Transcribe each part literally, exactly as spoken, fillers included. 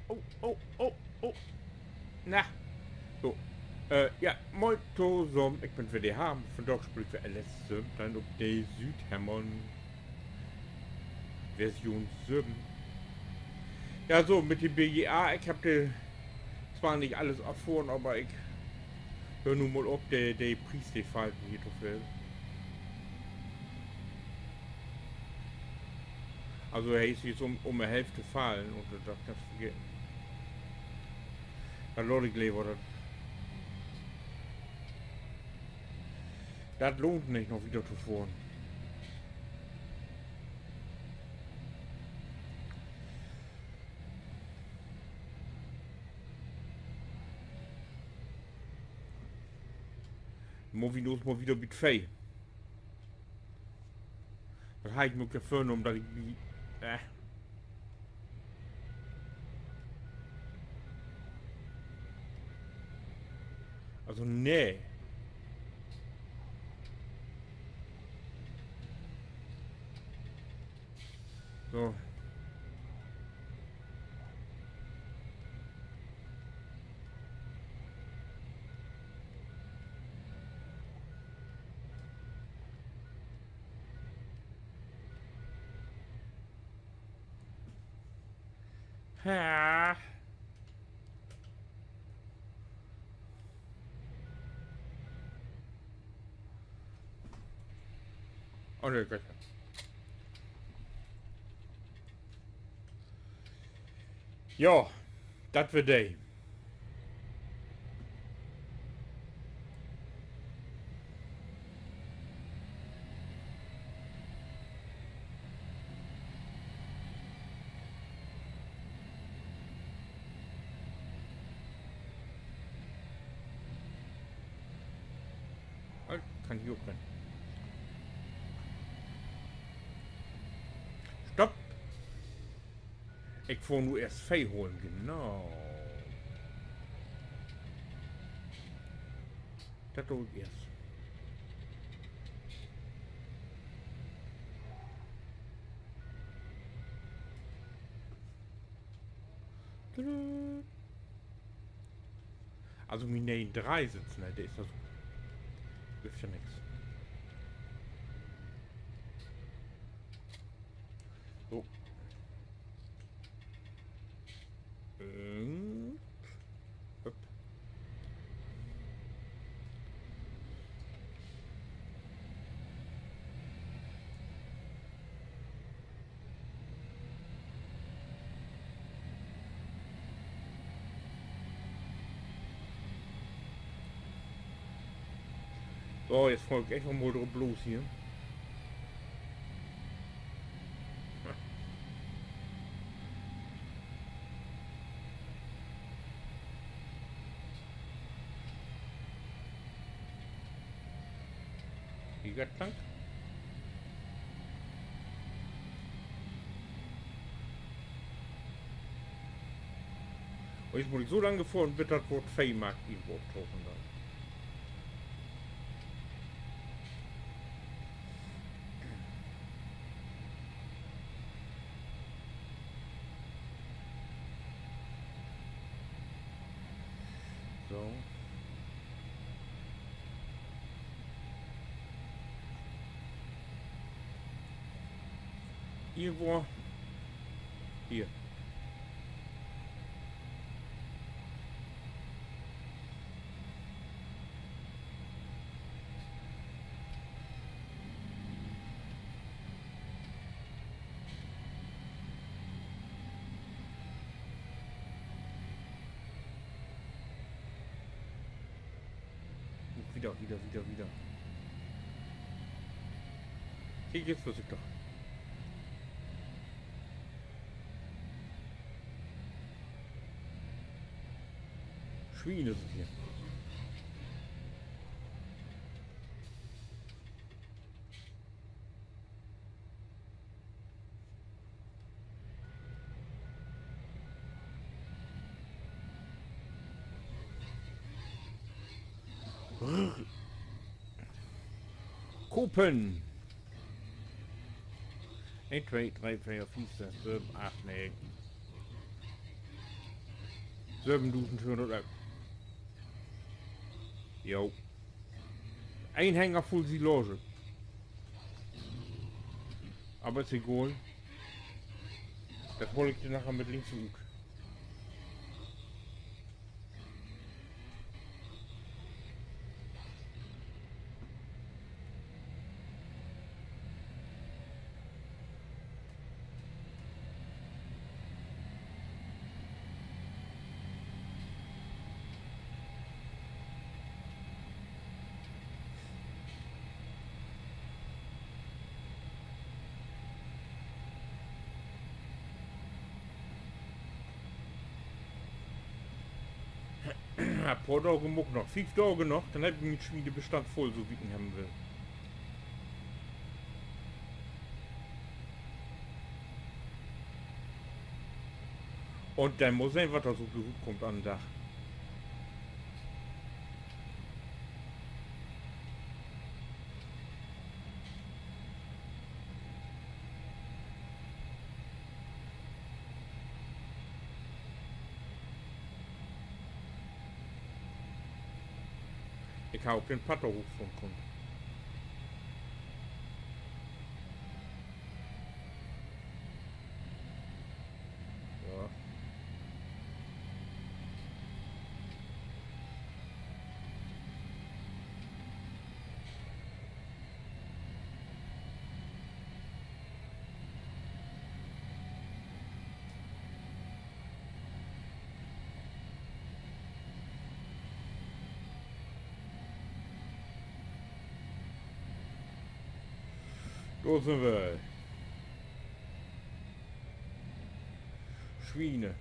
Oh, oh, oh, oh. Na. So. Ja, moin tosamen, ik bün weer de Harm. Vandaag speel ik weer L S söventeihn op de Südhemmern Version söven. Ja, so, mit de B G A, ik heff de, zwar nich allens affohren, aver ik höör nu mal op, de, de Pries, de fallt mi hier to veel. Also, he is nu üm, üm de Hälfte fallen un dat kannst vergeten. Denn laat ik lever, dat, dat lohnt nich, noch wieder to fohren. Mutt wi nu mal wieder bi't Veeh. Dat harr ik mi ok vörnahmen, dat ik bi, äh. Also, nee. So. Ha. Oh, nee, gleich. Ja, dat weer de. Halt, kann hier ok rin. Stopp! Ik fohr nu eerst Veeh holen, genau. Dat do ik eerst. Tudu. Also mien ne'en Dreisitz, ne, de is dat, gifft ja nix. So. Ähm. Hup. So, nu fohr ik eenfach mal drop los hier. Hier geiht 't lang. Un nu mutt ik so lang fohren, bit dat Woort Veehmarkt irgendwo optauchen deit. So. Irgendwo. Hier. Wieder, wieder, wieder, wieder. Kiek, nu wüss ik doch. Swien sünd hier. Kopen. Een, twee, dree, veer, fief, sess, söven, acht, negen. Sövendusenthööhundert Euro. Jo. Een Hänger vull Silage. Aver is egal. Dat hool ik denn naher mit links ut. En poor Daag mutt ik noch. Fief Daag noch, denn heff ik mien Swienebestand vull, so as ik en hebben will. Un denn mutt sehn, wat dor so rutkummt an 'n Dag. Ik harr ok den Padd dor hoochfohren kunnt. Ja. Dor sünd wi. Swiene.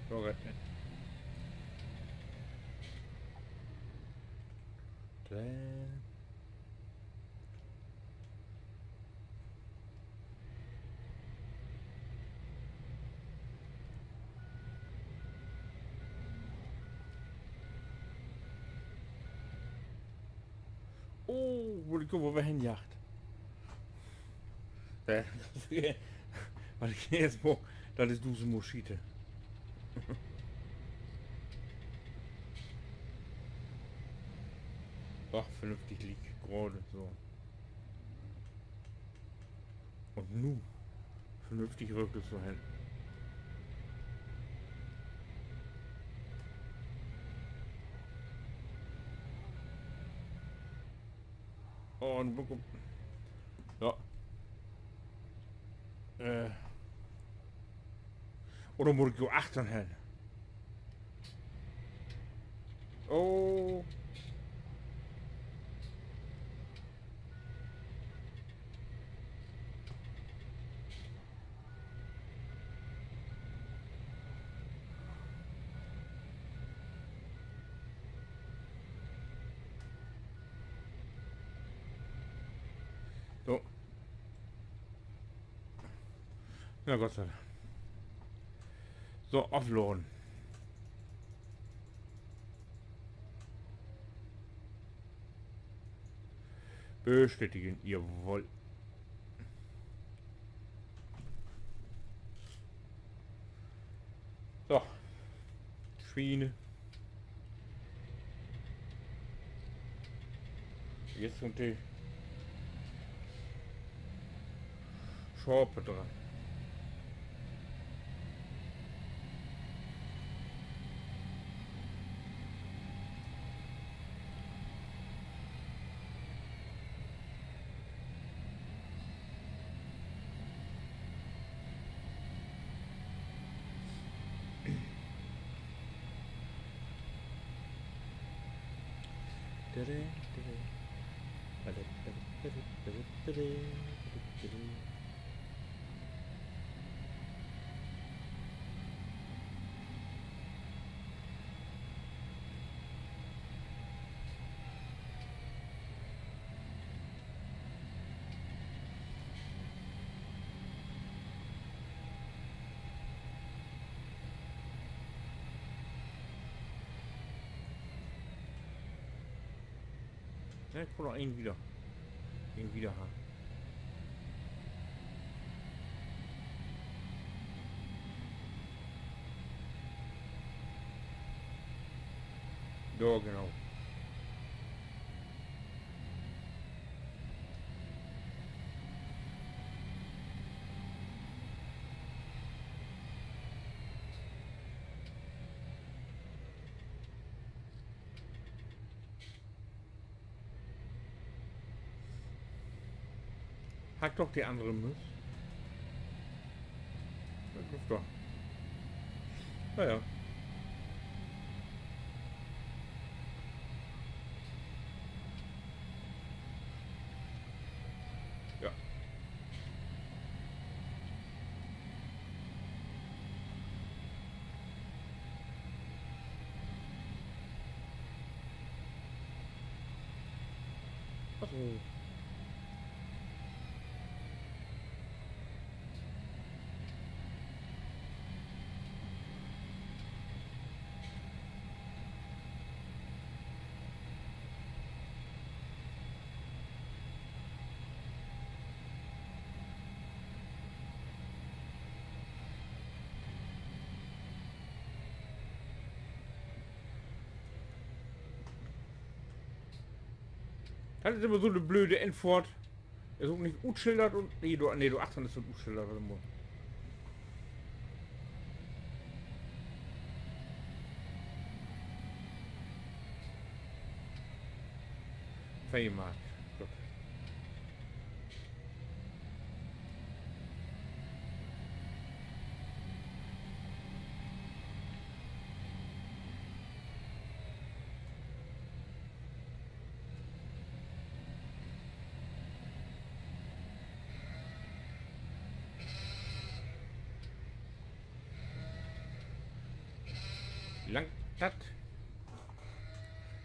Dor geiht dat. Denn. Oh, wo ik, wo wi hen jaagt. Äh, wat ik eerst maak, dat is dusend Mal schiete. Ach, vernünftig liek, graad so. Un nu vernünftig röögt dat so hen. Oh, nu bün ik op. Ja. Äh. Oder mutt ik jo achtern hen? Oh. So. Na Gott sei Dank. So, afladen. Bestätigen, jawoll. So. Swiene. Jetzt sünd de Schape dran. Ja, ik wull noch een wieder. Een wieder harrn. Ja, genau. Harr ik doch de annere Müs. Dat glööv ik doch. Na ja. Ja. Ach so. Dat is immer so 'ne blöde Infohrt. Is ok nich utschildert un, nee, dor, nee, dor achtern is dat utschildert, wart mal. Fehmarkt, goot. Langt dat?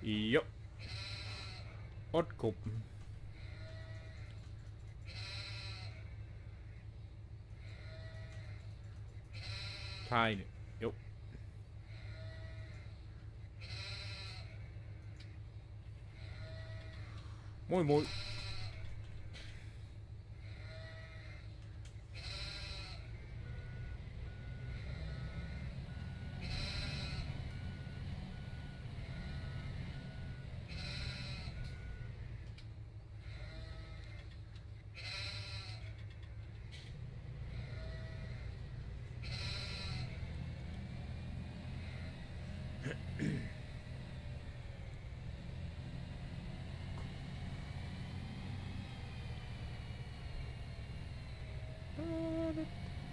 Jo. Utkopen. Keine. Jo. Moin, moin.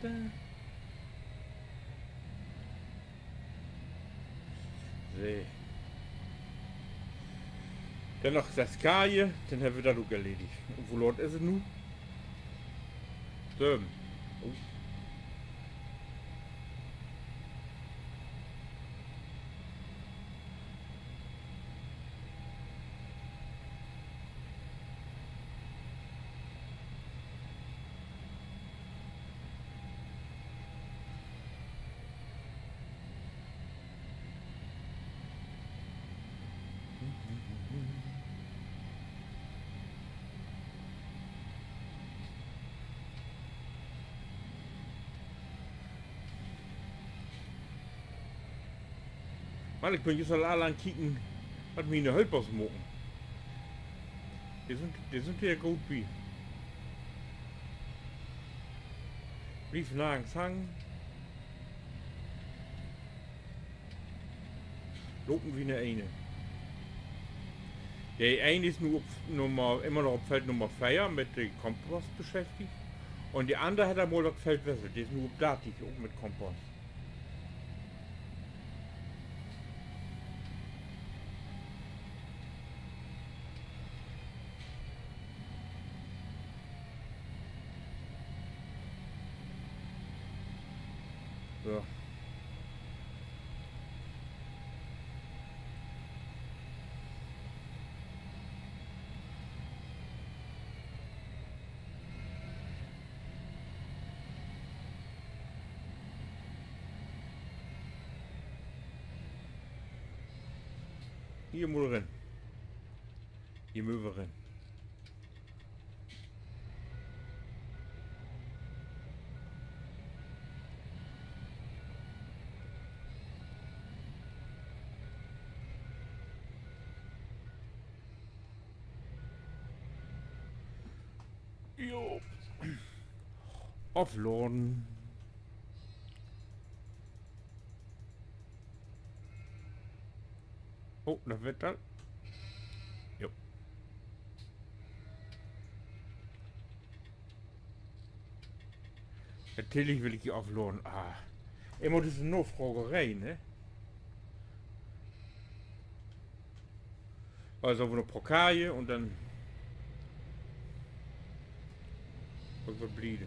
So. Denn noch dat Kaje, denn hebbt wi dat ok erledigt. Un wo laat is et nu? Söven. Oh. Man, ik bün jüst al an kieken, wat miene Hölpers maken. De sünd, de sünd hier goot bi. Bliev nargens hangen. Lopen wie 'ne Ene. De een is nu op Nummer, immer noch op Feld Nummer veer mit de Kompass beschäftigt. Un de anner hett al mal dat Feld wesselt. De is nu op dartig, ok mit Kompass. So. Hier mutt rin. Hier mööt wi rin. Ofladen. Oh, dat weer dat. Jo. Natürlich will ik hier ofladen. Ah. Immer düsse Nafrageree, ne? Also, wi noch Pokal un denn ok wat blieve.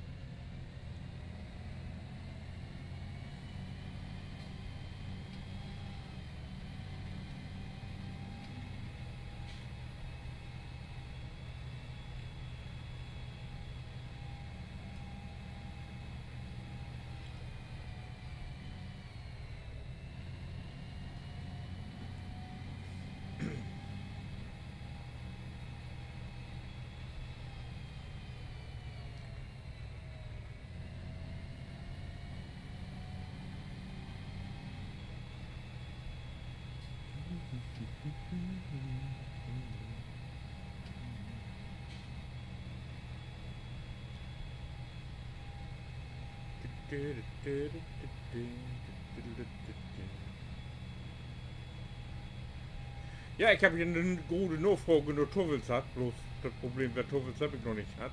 Ja, ik heff hier en grote Nafraag na Tuffels hatt, bloots dat Problem weer, Tuffels heff ik noch nich hatt.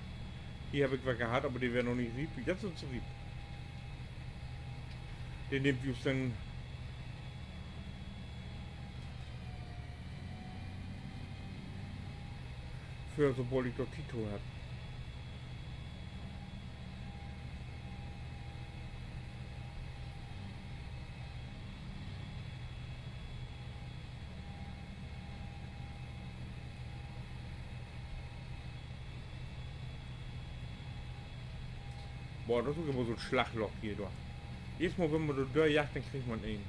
Hier heff ik welke hatt, aver de weren noch nich riep. Jetzt sünd se riep. De nehmt wi us denn vör, sobald ik dor Tiet to heff. Boah, dat is ok immer so'n Slaglock hier, du. Jedes Mal, wenn man dor dörjaagt, denn kriggt man een.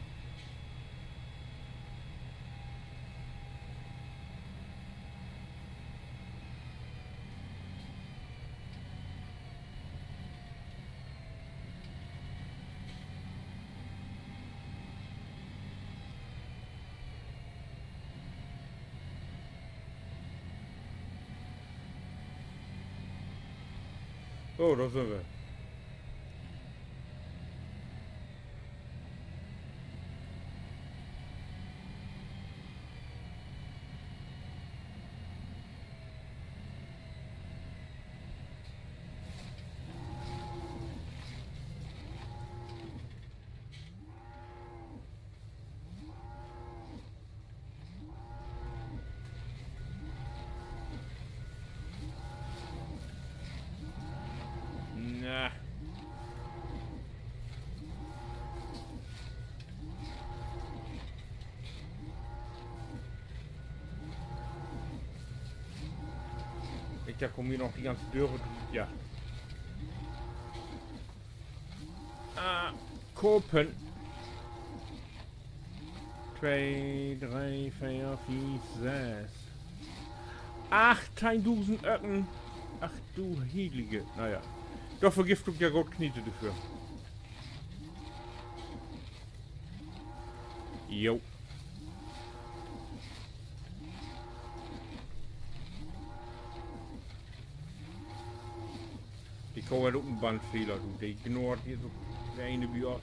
So, dor sünd wi. Na. Ik, dor kummt hier noch de ganze Döre, ja. Ah, kopen. Twee, dree, veer, fief, sess. Achtteihdusend Öcken. Ach du Heilige. Na ja. Dorför gifft dat ja goot Knete dorför. Jo. De Koh hett ok en Bandfehler, du. De gnurrt hier so, de ene bi os.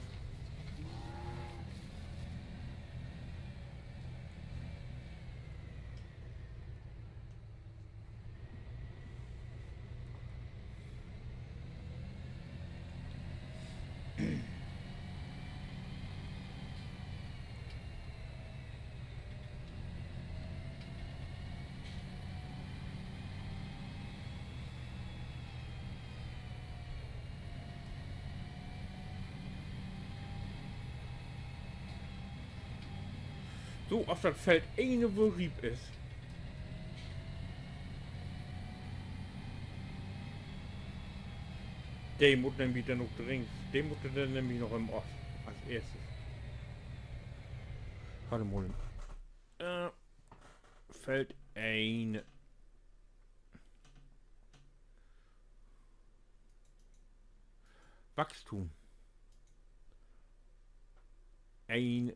So, of dat Feld een woll riep is. De mutt nämlich denn ok dringend, de mutt denn nämlich noch in 'n Off as eerstes. Wart mal. Äh, Feld een. Wachstum. Een.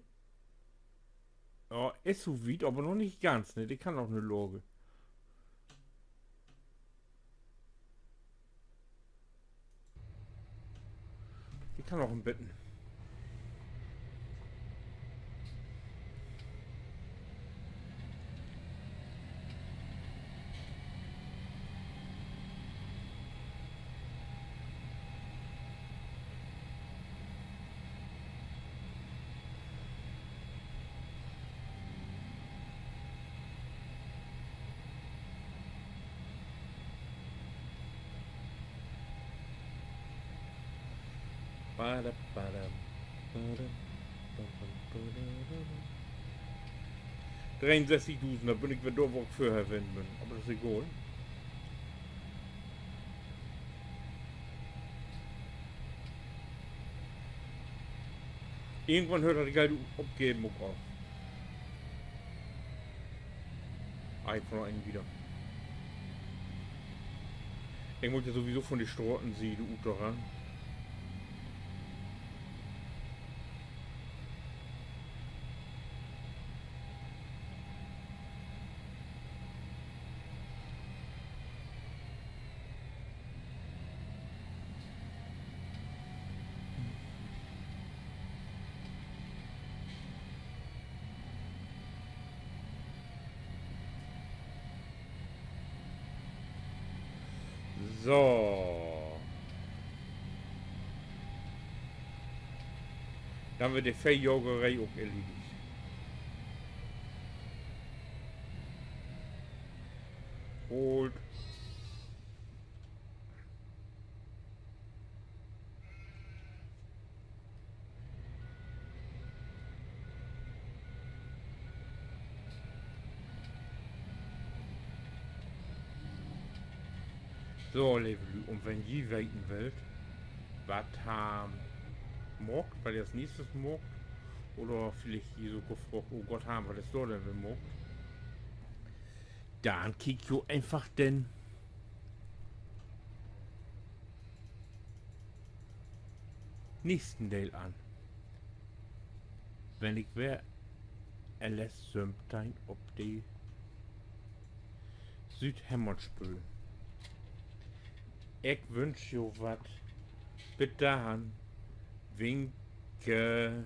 Ja, is so wiet, aver noch nich ganz, ne? De kann noch 'ne Lage. Noch en beten. Dreeunsesstigdusend, dor bün ik weer dor, wo ik vörher ween bün. Aver dat is egal. Irgendwann höört dat Geld opgeven ok op. Ah, ik fang noch een wieder. Ik mutt ja sowieso von de Stratensiede ut doran. So. Denn weer de Veehjageree ok erledigt. Gold. So, leve Lüüd, un wenn ji weten wüllt, wat Harm maakt, wat he as neegstes maakt, oder villicht ji so gefraagt: Oh Gott, Harm, wat is dor denn weer maakt? Denn kiekt jo eenfach den neegsten Deel an, wenn ik weer L S söventeihn op de Südhemmert speel. Ik wünsch jo wat. Bit dorhen. Winke.